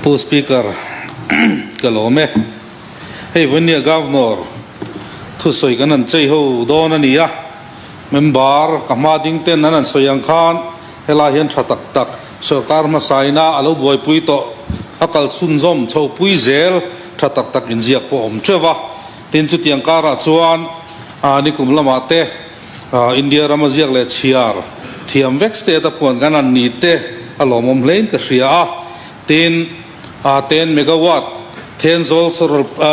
Pu Speaker, ka lawm e. Hei Vawnia Governor thusawi kan han chei ho dawn a ni a, member ka hma ding ten an han sawi ang khan helai hian tha tak tak sorkar hmasaina a lo buaipui tawh a kal chhunzawm chho pui zel tha tak tak inziak pawh a awm teuh va. Tin chutiang karah chuan nikum lamah te India rama ziak leh chhiar thiam vek state a puan kan an ni te a lawmawm hlein ka hria a. Tin, 10 megawatt Thenzawl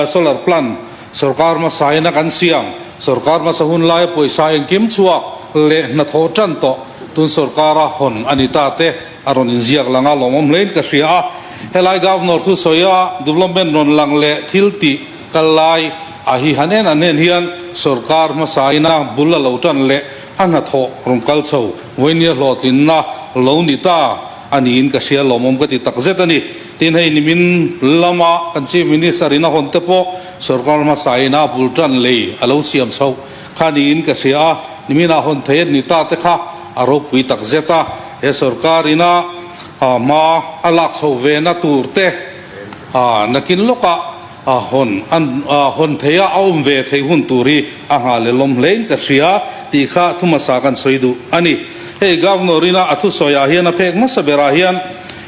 solar plant sorkar hmasain a kan siam. Sorkar hmasa hun laia pawisa engkim chhuak leh hnathawh tan tawh tun sorkara hawn a ni ta te a rawn inziak lang a, lawmawm hlein ka hria a. Helai Governor thusawia development rawn lang leh thil tih kal lai a hi han en an en hian sorkar hmasain a bul a lo tan leh a hnathawh rawn kal chho vawinia hlawhtlinna lo ni ta a niin ka hria lawmawm ka ti tak zet a ni. Tin hei nimin lama kan Chief Minister in a hawn te pawh sorkar hmasain a bul tan lei a lo siam chhoh kha niin ka hria a, niminah hawn thei a ni ta te kha a ropui tak zet a, he sorkar ina hma a lak chhoh ve na tur te nakin lawkah A hawn an hawn thei a, a awm ve theih hun tur hi a nghah leh lawm hlein ka hria tih kha thu hmasa kan sawi duh a ni. Hei Governor ina a thusawiah hian a phek hmasa berah hian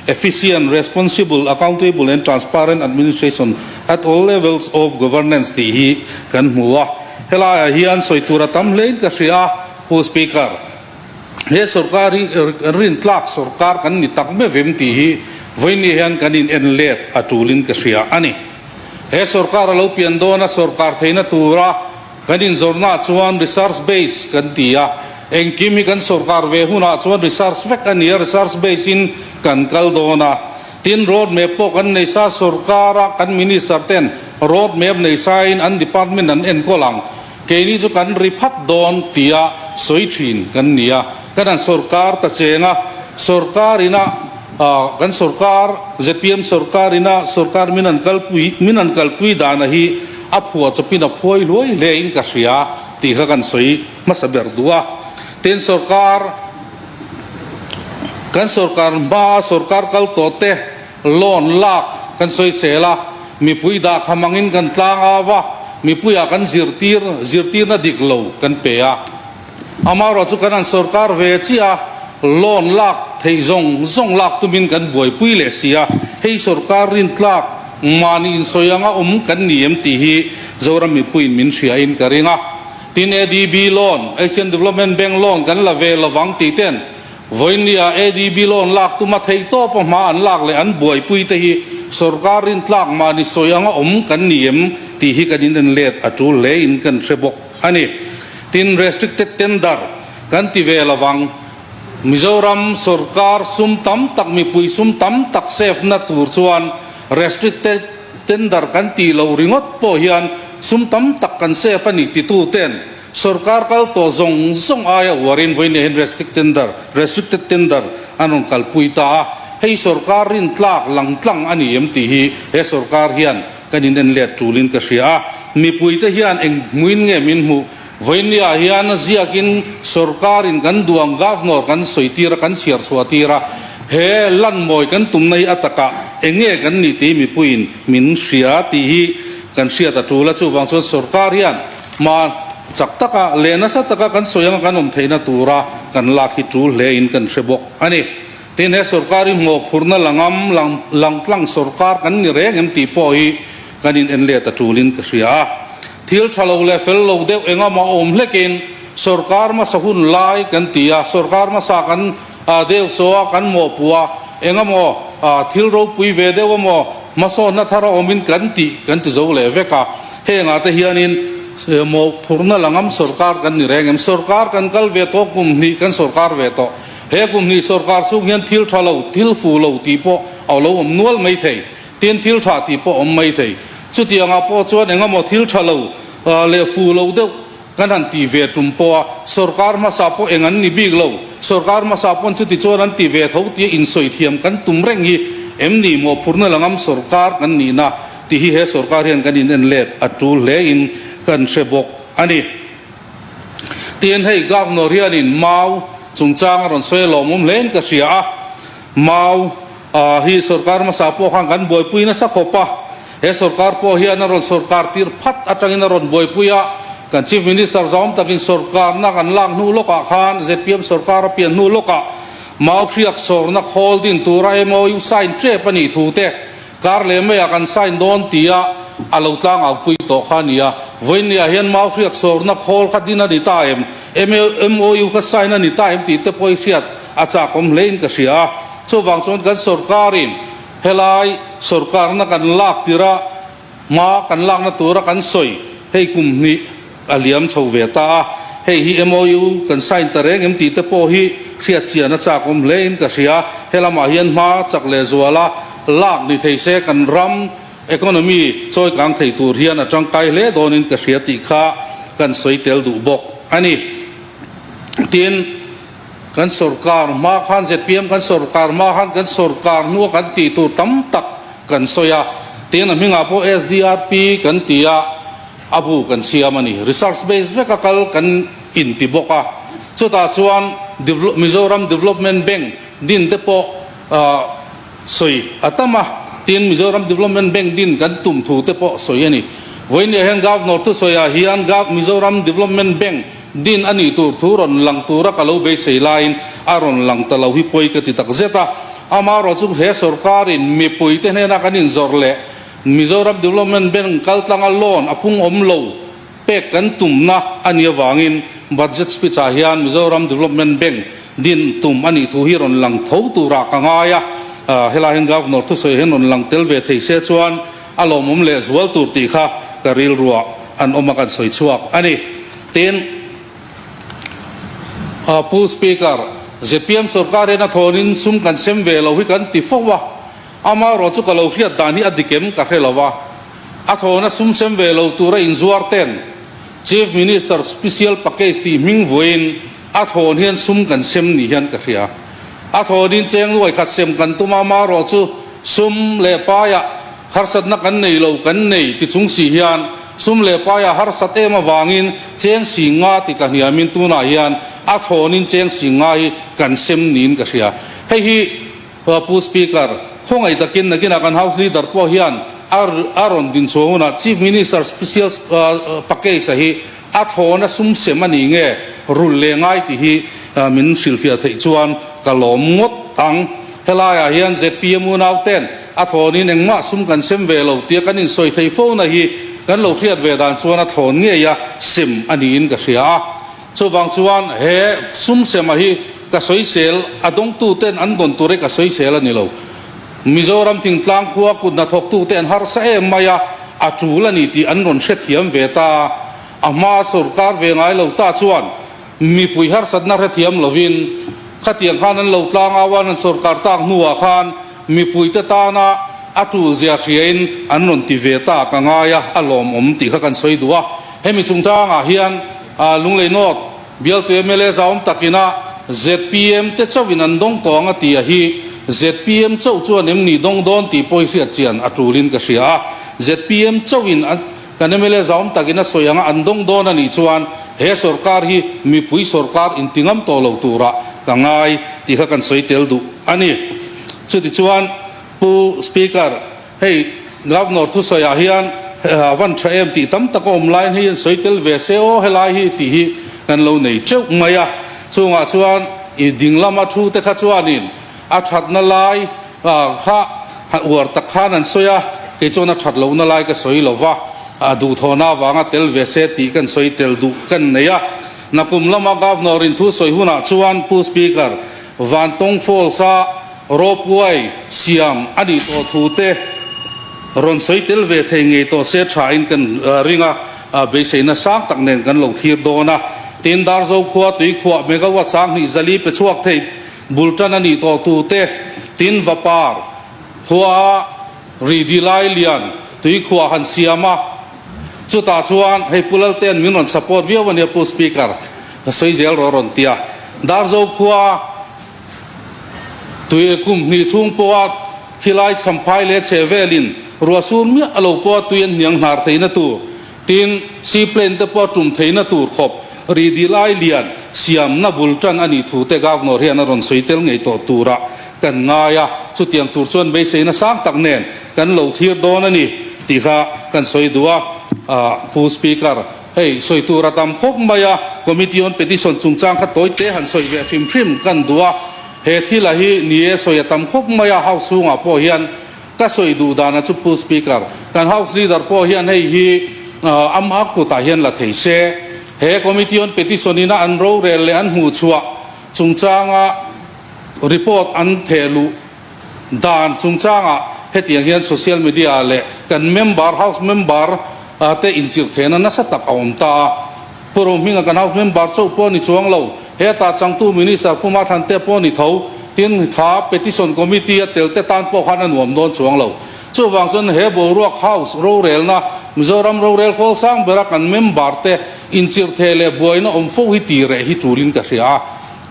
Efficient, Responsible, Accountable and Transparent Administration at all levels of Governance tih hi kan hmu a. Helaiah hian sawi tur a tam hlein ka hria a, Pu Speaker. He sorkar hi rintlak sorkar kan ni tak meuh em tih hi vawiin hian kan in en let a tulin ka hria a ni. He sorkar a lo pian dawn a sorkar theihna tura kan inzawrna chuan research base kan ti a, engkim hi kan sorkar ve hunah chuan research vek a ni a, research base in kan kal dawn a. Tin road map pawh kan nei sa sorkara kan minister ten road map nei sain an department an enkawl ang. Keini chu kan ri phat dawn tia sawi thin kan ni a, kan han sorkar ta cheng a, sorkar ina kan sorkar, zpm sorkar ina sorkar min han kalpui min han kalpui dana hi a phuah chawpin a phuai hluai hle in ka hria tih kha kan sawi hmasa ber duh a. Tin sorkar kan sorkar hmaa sorkar kal tawh te Loan lak kan sawisel a, mipui dah kha mangin kan tlang au a, mipuiah kan zirtir, zirtirna dik lo kan pe a. Amaherawh chu kan han sorkar ve chiah a, loan lak theih zawng zawng lak tumin kan buaipui leh si a, hei sorkar rintlak mahni insawi anga awm kan ni em tih hi Zoram mipuiin min hriain ka ring a. Tin ADB loan, Asian Development Bank loan kan la ve lovang tih ten Vawinia ADB loan lak tuma theih tawp a hma an lak leh an buaipui te hi sorkar rintlak mahni sawi anga awm kan ni em tih hi kan in en let a tul hle in kan hre bawk a ni. Tin, restricted tender kan ti ve lovang. Mizoram sorkar sum tam tak mipui sum tam tak save na tur chuan restricted tender kan tih loh ringawt pawh hian sum tam tak kan save a ni titu ten Sorkar kal tawh zawng zawng aia uarin vawiin hian restrict tender, restricted tender, an rawn kalpui ta a, hei sorkar rintlak lang tlang a ni em tih hi he sorkar hian kan in en let tulin ka hria a, mipuite hian eng hmuin nge min hmuh? Vawiinniah hian a ziakin sorkarin kan duang governor kan sawi tir a, kan chhiar chhuah tir a, he lanmawi kan tumna hi a takah eng nge kan nih tih mipuiin min hria tih hi kan hriat a tul a, chuvang chuan sorkar hian Hma chak taka leh nasa taka kan sawi anga kan awm theihna tura kan lak hi tul hlein kan hre bawk a ni. Tin, he sorkar hi hmawhphurhna langam langtlang sorkar kan ni reng em tih pawh hi kan in en let a tulin ka hria a. Thil tha lo leh fel lo deuh engamaw a awm hlekin sorkar hmasa hun lai kan ti a, sorkar hmasa kan deuh saw a, kan mawhpuh a, engamaw thil ropui ve deuh emaw hmasawnna thar a awmin kan tih kan ti zo leh vek a. Hengah te hianin mawhphurhna langam sorkar kan ni reng em? Sorkar kan kal ve tawh kum hnih kan sorkar ve tawh. He kum hnih sorkar chhung hian thil tha lo, thil fu lo tih pawh a lo awm nual mai thei. Tin, thil tha tih pawh a awm mai thei. Chutiangah pawh chuan engemaw thil tha lo leh fu lo deuh kan han tih ve tum pawh a, sorkar hmasa pawh eng an ni bik lo. Sorkar hmasa pawn chuti chuan an ti ve tho tia insawi thiam kan tum reng hi em ni mawhphurhna langam sorkar kan nihna Tih hi he sorkar hian kan in en let a tul hle in kan hre bawk a ni. Tin, hei Governor hianin mau chungchang a rawn sawi a lawmawm hle in ka hria a, mau Hi sorkar hmasa pawh khan kan buaipui nasa khawp a, he sorkar pawh hian a rawn sorkar tir phat atangin a rawn buaipui a, kan Chief Minister zahawm takin sorkarna kan lak hnu lawkah khan zpm sorkar a pian hnu lawkah mau hriak sawrna khawl din tura MOU sign tep a nih thu te kar leh maiah kan sign dawn tia a lo tlangau pui tawh kha a ni a, vawiinniah hian mau hriak sawrna khawl kha din a ni ta em, MOU kha sign a ni ta em tih te pawh i hriat a chakawm hlein ka hria a, chuvang chuan kan sorkarin helai sorkarna kan lak tirh a, hma kan lakna tura kan sawi hei kum hnih a liam chho ve ta a, hei hi MOU kan sign ta reng em tih te pawh hi hriat chian a chakawm hlein ka hria, helamah hian hma chak leh zuala lak ni thei se kan ram economy chawi kang thei tur hian a tangkai hle dawnin ka hria tih kha kan sawi tel duh bawk a ni. Tin. Kan sorkar hma khan zpm kan sorkar hma khan kan sorkar hnua kan tih tur tam tak kan sawi a, tin a hmingah pawh SDRP kan ti a, a bu kan siam a ni. Research base veka kal kan inti bawk a, chutah chuan Mizoram Development Bank din te pawh sawi a tam a, tin Mizoram Development Bank din kan tum thu te pawh sawi a ni. Vawiinah hian Governor thusawiah hian Mizoram Development Bank din a nih tur thu rawn lang tura ka lo beisei laiin a rawn lang ta lo hi pawi ka ti tak zet a. Amaherawh chu he sorkarin mipuite hnena kan inzawrh leh Mizoram Development Bank kaltlanga loan a pung awm lo pek kan tumna a nih avangin budget speech ah hian Mizoram Development Bank din tum a nih thu hi rawn lang tho turah ka ngai a. Helai hian Governor thusawi hian rawn lang tel ve thei se chuan a lawmawm leh zual tur tih kha ka rilruah an awm a kan sawi chhuak a ni. Tin, Pu Speaker, zpm sorkar hian a thawnin sum kan sem ve lo hi kan ti fo a, amaherawh chu ka lo hriat dan hi a dik em ka hre lo va, a thawna sum sem ve lo tura inzuar ten Chief Minister Special Package tih hming vuain a thawn hian sum kan sem ni hian ka hria. A thawnin cheng nuai khat sem kan tum a, amaherawh chu sum leh paiah Harsatna kan nei lo kan nei ti chung si hian sum leh paia harsat em avangin cheng si nga ti tla hniamin tunah hian a thawnin cheng si nga hi kan sem niin ka hria. Hei hi Pu Speaker, khawngaih takin nakinah kan House Leader pawh hian a a rawn din chhuah hunah Chief Minister Special Package a hi a thawna sum sem a ni nge rul leh ngai tih hi min hrilhfiah theih chuan ka lawm ngawt ang. Helaiah hian zpm unauten a thlawnin engmah sum kan sem ve lo tia kan insawi thei fo na hi kan lo hriat ve dan chuan a thlawn ngei a sem a niin ka hria a. Chuvang chuan he sum sema hi ka sawisel a dawngtuten an dawn tur hi ka sawisel a ni lo. Mizoram thingtlang khua kut hnathawktute an harsa em mai a, a tul a ni tih an rawn hrethiam ve ta. A hmaa sorkar ve ngai lo ta chuan mipui harsatna hrethiam lovin khatiang khan an lo tlang au a, an sorkar tak hnuah khan mipuite tana a tul zia hriain an rawn ti ve ta ka ngai a, a lawmawm tih kha kan sawi duh a. Hemi chungchangah hian Lunglei North bialtu mla zauawm takina zpm te chauhin an dawng tawh ang a ti a hi zpm chauh chuan em ni dawng dawn tih pawh hi hriat chian a tulin ka hria a. Zpm chauhin kan mla zauawm takin a sawi anga an dawng dawn a nih chuan he sorkar hi mipui sorkar inti ngam tawh lo turah ka ngai tih kha kan sawi tel duh a ni. Chutichuan Pu Speaker, Hei Governor thusawiah hian a van tha em tih tam tak a awm laiin hei an sawi tel ve se aw helai hi tih hi kan lo nei teuh mai a. Chungah chuan i ding lama thu te kha chuanin a thatna lai kha uar tak khan an sawi a, kei chuan a that lohna lai ka sawi lo va, a duhthawhna avanga tel ve se tih kan sawi tel duh kan nei a. Nakum lama Governor in thu sawi hunah chuan Pu Speaker, Vantawng Falls a Ropeway siam a nih tawh thu te rawn sawi tel ve thei ngei tawh se thain kan ring a, beiseina sang tak nen kan lo thlir dawn a. Tin, Darzo khua tuikhuah megawatt 2000 zali pe chhuak thei bul tan a nih tawh thu te, tin Vapar khua Ridi lai lian tuikhuah han siam a, chutah chuan hei Pu Laltea'n min rawn support viau a nia Pu Speaker, ka sawi zel rawh a rawn ti a. Darzo khua Tui kum hnih chhung pawha khilai champhai leh chhe velin ruah sur miah a lo pawha tui an hniang hnar theihna tur, tin seaplane te pawh tum theihna tur khawp ri dil ai lian siamna bul tan a nih thu te Governor hian a rawn sawi tel ngei tawh turah. kan ngai a, chutiang tur chuan beiseina sang tak nen kan lo thlir dawn a ni tih kha kan sawi duh a. Pu Speaker, hei sawi tur a tam khawp mai a, Committee on Petition chungchang kha tawi te han sawi ve hrim hrim kan duh a, he thila hi ni e sawi a tam khawp mai a, House chhungah pawh hian ka sawi duh dana chu Pu Speaker, kan House Leader pawh hian hei hi amah kutah hian la thei se, he Committee on Petition ina an rorel leh an hmuhchhuah chungchanga report an thehluh dan chungchangah hetiang hian social media leh kan member, House member te inchirh thehna nasa tak a awm ta a. Pu Rohminga kan House member chauh pawh ni chuang lo, heta changtu Minister Pu Mathlan te pawh ni tho, tin kha Petition Committee a tel te tan pawh khan a nuam dawn chuang lo. Chuvang chuan he boruak House rorelna Mizoram rorel khawl sang bera kan member te inchirh theh leh buaina awm fo hi tih reh hi tulin ka hria a.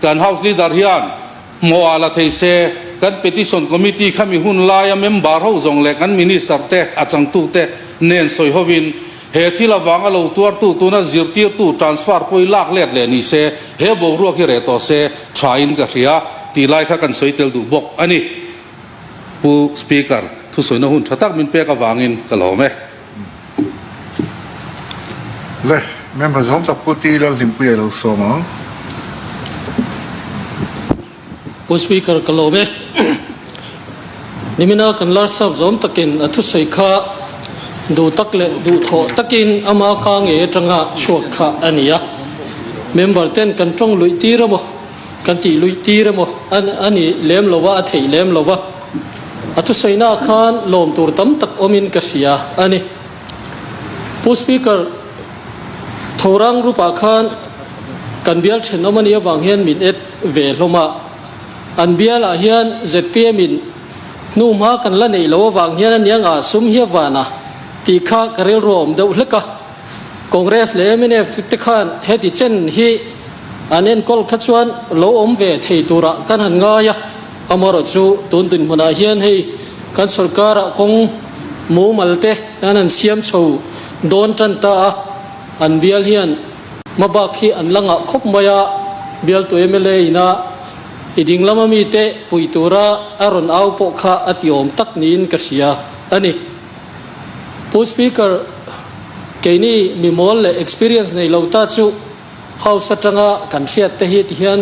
Kan House Leader hian hmuh la thei se, kan Petition Committee khami hun laia member ho zawng leh kan Minister te a changtu te nen sawi hovin he thil avanga lo tuartu tuna zirtirtu transfer pawh hi lak let leh ni se, he boruak hi reh tawh se thain ka hria tih lai kha kan sawi tel duh bawk a ni. Pu Speaker, thusawina hun tha tak min pek avangin ka lawm e. Le, member zawng tak Pu T Lalhlimpuia lo sawm ang. Pu Speaker, ka lawm e. Nimina kan Larsap zawm takin a thusawi kha duh tak leh duhthawh takin ama ka ngei atanga chhuak kha a ni a. Member ten kan tawng luih tir emaw, kan tih luih tir emaw a ni lem lo a, a theih lem lo va. A thusawi-na khan lawm tur tam tak awmin ka hria a ni. Pu Speaker, Thorang Group-ah khan kan bial thenawm a nih avang hian min et ve hlawm a. An bialah hian ZPM-in hnu hma kan la neih loh avang hian a nianga sum hi a van a tih kha ka rilru a awm deuh hlek a. Congress leh mnf te khan heti chen hi an enkawl kha chuan lo awm ve thei turah kan han ngai a. Amaherawh chu tun dinhmunah hian hei kan sorkarah kawng mumal te an han siam chho dawn tan ta a, an bial hian hmabak hi an la ngah khawp mai a, bialtu mla ina i ding lama mite pui tura a rawn au pawh kha a ti awm tak niin ka hria a ni. Pu Speaker, keini mimawl leh experience nei lo ta chu House atanga kan hriat te hi tihian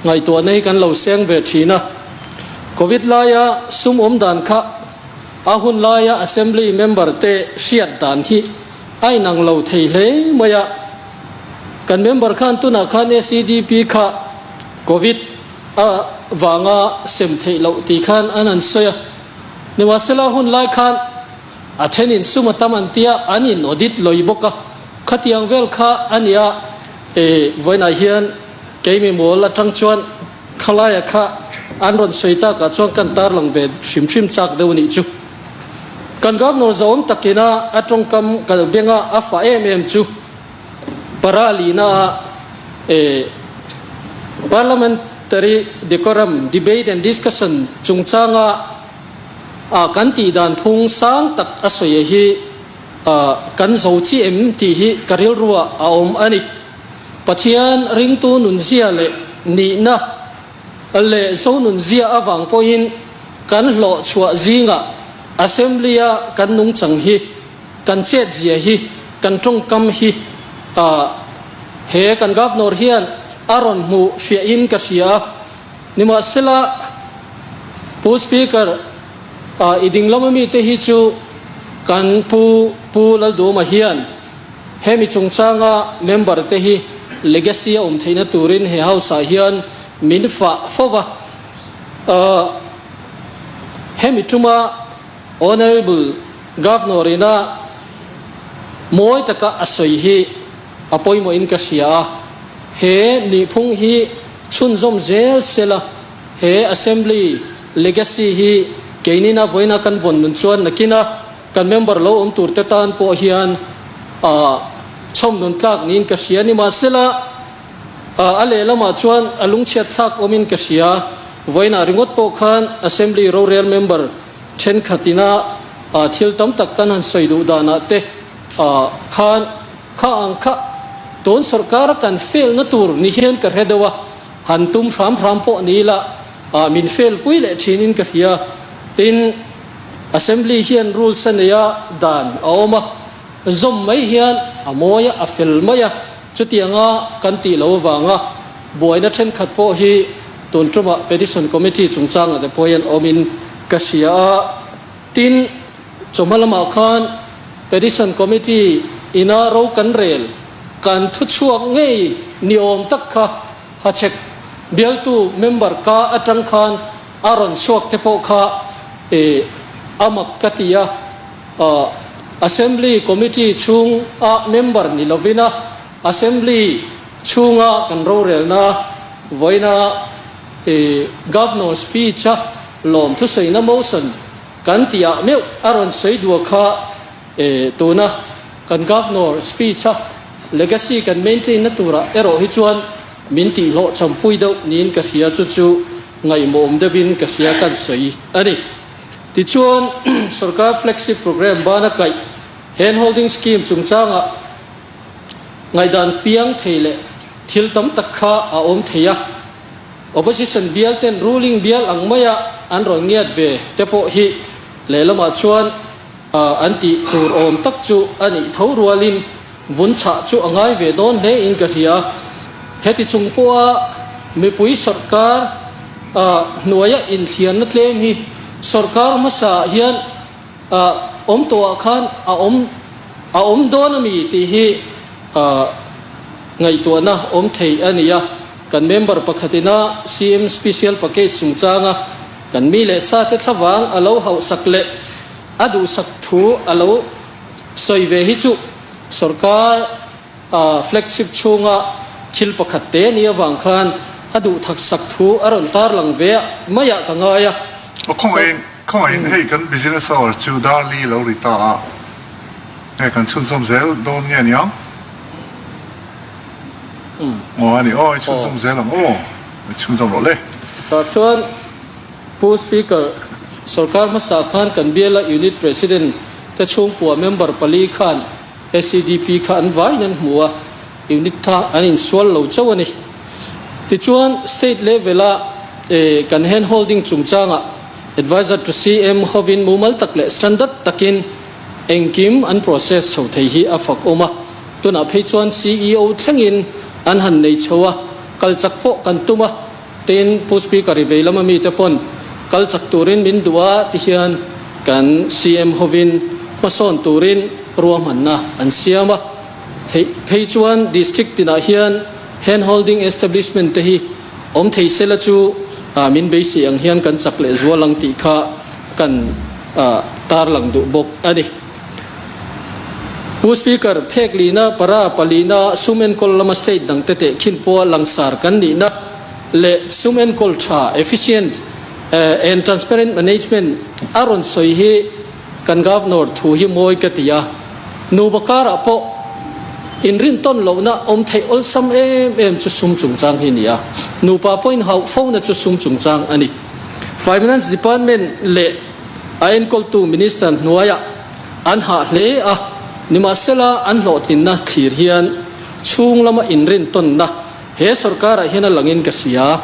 ngaihtuahna hi kan lo seng ve thin a. Covid laia sum awm dan kha a hun laia Assembly member te hriat dan hi a inang lo thei hle mai a. Kan member khan tunah khan SEDP kha Covid a vanga sem theih loh tih khan an han sawi a. Nimahsela hun lai khan A thenin sum a tam an tia, an in audit lawih bawk a, khatiang vel kha a nia e, vawiinah hian keimi mual atang chuan khalaia kha an rawn sawi takah chuan kan tarlang ve hrim hrim chak deuh a nih chu. Kan Governor zahawm takina a tawngkam kal benga a fah em em chu paralina a e, Parliamentary Decorum, Debate and Discussion chungchanga A kan tih dan phung sang tak a sawi a hi kan zo chi em tih hi ka rilruah a awm a ni. Pathian ringtu nunzia leh nihna leh zo nunzia avang pawhin kan hlawh chhuah zingah Assembly-a kan nungchang hi, kan chetzia hi, kan tawngkam hi he kan Governor hian a rawn hmuh fiahin ka hria a. Nimahsela, Pu Speaker, i ding lama mite hi chu kan Pu Pu Lalduhawma hian hemi chungchanga member te hi legacy a awm theihna turin he House ah hian min fah fo va. Hemi tuma Honourable Governor ina mawi taka a sawi hi a pawimawhin ka hria a, he nihphung hi chhunzawm zel sela, he Assembly legacy hi keinina vawiina kan vawn nun chuan nakina kan member lo awm tur te tan pawh hian chhawm nun tlak niin ka hria. Nimahsela, a lehlamah chuan a lungchhiat thlak awmin ka hria. Vawiinah ringawt pawh khan Assembly rorel member thenkhatina thil tam tak kan han sawi duh danah te khan Kha ang kha tun sawrkara kan fail na tur ni hian ka hre deuh a, han tum hram hram pawh ni ila. Min fail pui leh thinin ka hria. Tin, Assembly hian rules a nei a, dan a awm a, zawm mai hian a mawi a, a fel mai a, chutianga kan tih lo avanga buaina thenkhat pawh hi tun tumah Petition Committee chungchangah te pawh hian awmin ka hria a. Tin, chawhma lamah khan Petition Committee ina ro kan rel kan thuchhuak ngei ni awm tak kha Hachhek bialtu member ka atang khan a rawn chhuak te pawh kha a mak ka ti a, Assembly Committee chhung a member ni lovin a Assembly chhunga kan rorelna vawiina Governor speech a lawm thusawiina motion kan tih ah meuh a rawn sawi duah kha tuna kan Governor speech a Legacy kan maintain na turah erawh hi chuan min tihhlawh champui deuh niin ka hria, chu chu ngaihmawm deuhin ka hria kan sawi a ni. Tichuan, sorkar flagship programme bana kaih hand holding scheme chungchangah ngaihdan piang thei leh thil tam tak kha a awm thei a, opposition bial ten ruling bial ang maia an rawn ngiat ve te pawh hi lehlamah chuan An tih tur awm tak chu a nih tho rualin vun chhah chu a ngai ve dawn hle in ka hria. Heti chung pawha mipui sawrkar hnuaia inthliarna tlem hi sawrkar hmasa ah hian awm tawhah khan a awm a awm dawn a mi tih hi ngaihtuahna awm thei a ni a. Kan member pakhatina CM Special Package chungchanga Kan mi leh sate thlavang a lo hauhsak leh a duhsak thu a lo sawi ve hi chu sorkar flagship chhunga thil pakhat te ni avang khan a duhthaksak thu a rawn tarlang ve maiah ka ngai a. Aw khawngaihin, khawngaihin hei kan business hour chu Darli lo ri ta a, hei kan chhunzawm zel dawn nge aniang? Aw a ni, aw i chhunzawm zel ang aw. Chhunzawm rawh le. Tah chuan Pu Speaker, sorkar hmasa khan kan biala Unit President te chhungkua member pali khan SEDP kha an vaiin an hmu a, unit tha an insual lo chauh a ni. Tichuan State level-a kan hand holding chungchangah Adviser to CM hovin mumal tak leh standard takin engkim an process chho thei hi a fak awm a, tunah phei chuan CEO thlengin an han nei chho a. Kal chak pawh kan tum a, tin Pu Speaker i vei lama mite pawn kal chak turin min duh a ti hian kan CM hovin hmasawn turin ruahmanna an siam a. Theih phei chuan District tinah hian Hand Holding Establishment te hi awm thei sela chu min beisei ang hian kan chak leh zual ang tih kha kan tarlang duh bawk a ni. Pu Speaker, phek lihna, para palihna, sum enkawl lama state dangte tehkhin pawha langsar kan nihna leh sum enkawl tha, efficient and transparent management, a rawn sawi hi kan Governor thu hi mawi ka ti a. Nupa karah pawh inrintawn lohna awm theih awlsam em em chu sum chungchang hi a ni a. Nupa pawhin hauh fona chu sum chungchang a ni. Finance Department leh A enkawltu Minister hnuaiah an hah hle a, nimahsela an hlawhtlinna thlir hian chhung lama inrintawnna he sorkarah hian a langin ka hria.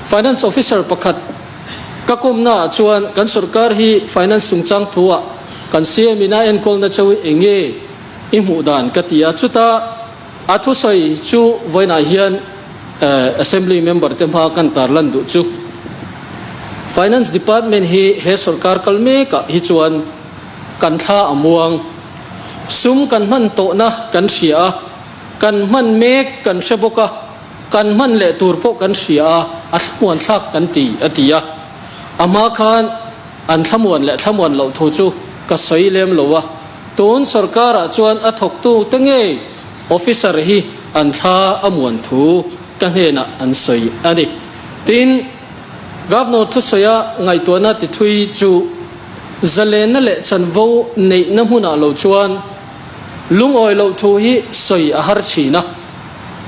Finance Officer pakhat ka kawmnaah chuan kan sorkar hi Finance chungchang thuah kan CM in a enkawlna cheu hi enge i hmuh dan ka ti a, chuta a thusawi chu vawiinah hian Assembly member te hma kan tarlan duh chu Finance Department hi he sorkar kal mekah hi chuan kan thla a muang. Sum kan hman tawhna kan hria a, kan hman mek kan hre bawk a, kan hman leh tur pawh kan hria a, a thlamuan thlak kan ti, a ti a. A hma khan an thlamuan leh thlamuan loh thu chu ka sawi lem lo a, tun sorkarah chuan a thawktu te ngei Officer hi an thla a muan thu ka hnenah an sawi a ni. Tin, Governor thusawia ngaihtuahna tithui chu zalenna leh chanvo neihna hmunah lo chuan lungawi loh thu hi sawi a har thin a.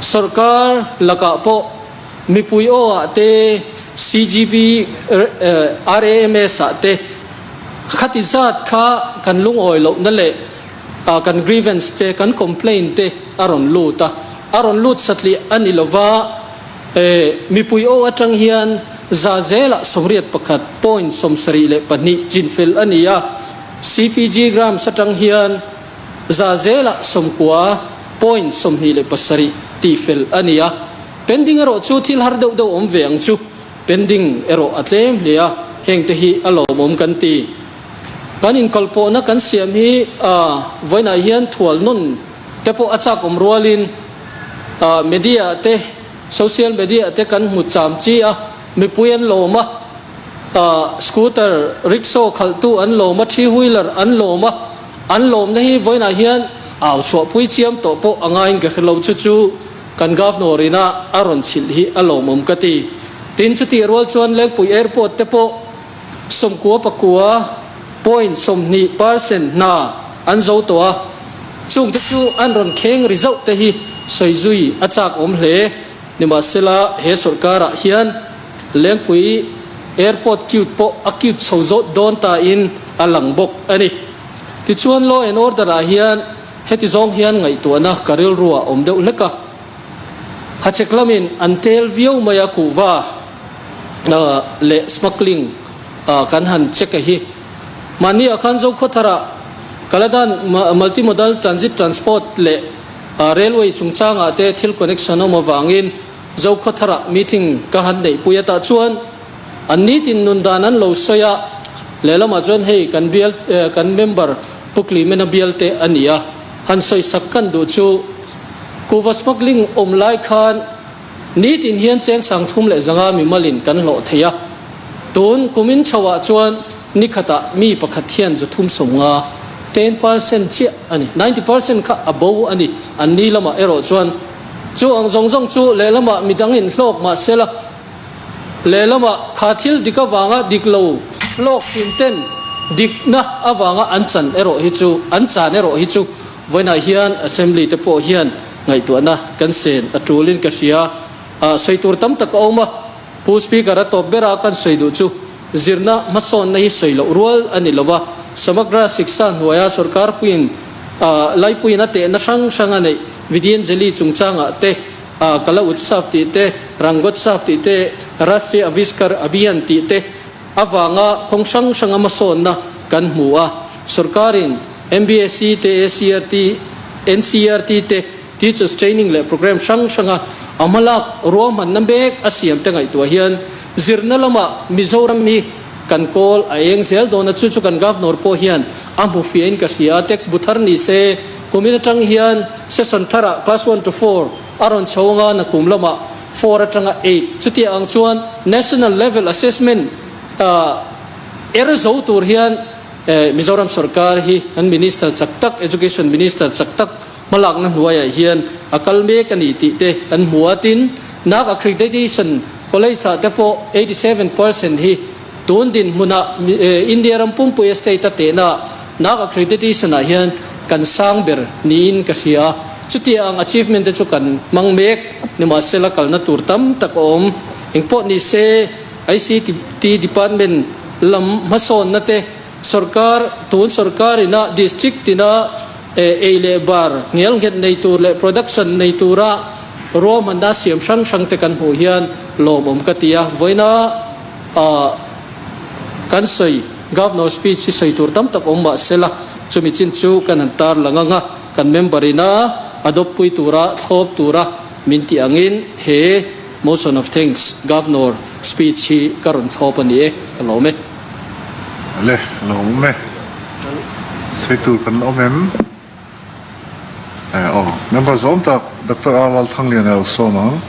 Sorkar lakah pawh mipui aw ah te, CGP, RAMS ah te khati zat kha kan lungawi lohna leh Kan grievance te, kan complaint te a rawn lut a, a rawn lut satliah a ni lova, mipui aw atang hian Zazelah 81 point 72 chinfel a ni a, CPG grams atang hian Zazelah 90 point 27 tihfel a ni a. Pending erawh chu thil har deuh deuh awm ve ang chu. Pending erawh a tlem hle a, hengte hi a lawmawm kan ti. Kan inkalpawhna kan siam hi vawiinah hian thual nawn te pawh a chak awm rualin media te, social media te kan hmu cham chi a, mipui an lawm a, scooter, rickshaw khalhtu an lawm a, three wheeler an lawm a, an lawmna hi vawiinah hian au chhuahpui chiam tawh pawh a ngaiin ka hre lo chu chu kan Governor ina a rawn chhilh hi a lawmawm ka ti. Tin, chutih rual chuan Lengpui Airport te pawh 99 point 20 percent hna an zo tawh a, chungte chu an rawn kheng ri zauh te hi sawi zui a chak awm hle. Nimahsela, he sawrkarah hian Lengpui Airport cute pawh a cute chho zawt dawn tain a lang bawk a ni. Tichuan Law and Order ah hian heti zawng hian ngaihtuahna ka rilruah awm deuh hlek a. Hachhek lamin an tel viau mai a kuhva leh smuggling kan han check a hi. Mahni ah khan Zokhawthar-ah Kaladan Multimodal Transit Transport leh Railway chungchangah te thil connection awm avangin Zokhawthar-ah meeting ka han neihpui a tah chuan an nitin nun dan an lo sawi a, lehlamah chuan hei kan bial kan member Pu Clement-a bial te a ni a, han sawisak kan duh chu kuhva smuggling awm lai khan Nitin hian cheng 3500 mimalin kan hlawh thei a, tun kumin chhoah chuan nikhatah mi pakhat hian 350, 10% chiah a ni, 90% kha a bo a ni, an ni lamah erawh chuan chu ang zawng zawng chu lehlamah midangin hlawk mah sela, lehlamah kha thil dik avanga dik lo hlawk thin ten dikna avanga an chan erawh hi chu an chan erawh hi chu Vawiinah hian Assembly te pawh hian ngaihtuahna kan sen a tulin ka hria. Sawi tur tam tak a awm a, Pu Speaker a tawp bera kan sawi duh chu zirna hmasawnna hi sawi loh rual a ni lo va, Samagra Shiksha hnuaia sorkar puiin laipuiin a tehna hrang hrang a neih Vidyanjali chungchangah te, Kala Utsav tih te, Rangotsav tih te, Rashtriya Avishkar Abhiyan tih te avanga kawng hrang hranga hmasawnna kan hmu a, sorkarin MBSE te, ACRT, NCERT te Teachers Training leh Programme hrang hranga a hmalak ruahmanna mek a siam te ngaihtuah hian zirna lamah Mizoram hi kan kawl a eng zel dawn a, chu chu kan Governor pawh hian a hmu fiahin ka hria a, text bu thar ni se kumin atang hian session tharah class one to four a rawn chho anga nakum lamah four atanga eight chutiang ang chuan national level assessment er zo tur hian Mizoram sorkar hi an Minister chak tak, Education Minister chak tak hmalakna hnuaiah hian a kal mek a ni tih te an hmu a. Tin, NAAC Accreditation College-ah te pawh 87% hi tun dinhmunah India ram pumpui a state a tehnaah NAAC Accreditation-ah hian kan sang ber niin ka hria. Chutia ang achievement te chu kan hmang mek, nimahsela kalna tur tam tak a awm. Engpawh ni se ICT Department lam hmasawnna te, sorkar, tun sorkar ina district tina ei leh bar ngel nghet nei tur leh production nei tura ruahmanna siam hrang hrang te kan hmuh hian lawmawm ka ti a. Vawiina kan sawi Governor speech hi sawi tur tam tak awm mah sela, chumi chin chu kan han tar lang ang a, kan member ina adopt pui tura thlawp tura min tih angin he Motion of thanks, Governor speech hi ka rawn thlawp a ni e, ka lawm e. Le, lawm e. Sawi tur kan awm em? Eh aw, member zawm tak Doctor R Lalthangliana lo sawm ang.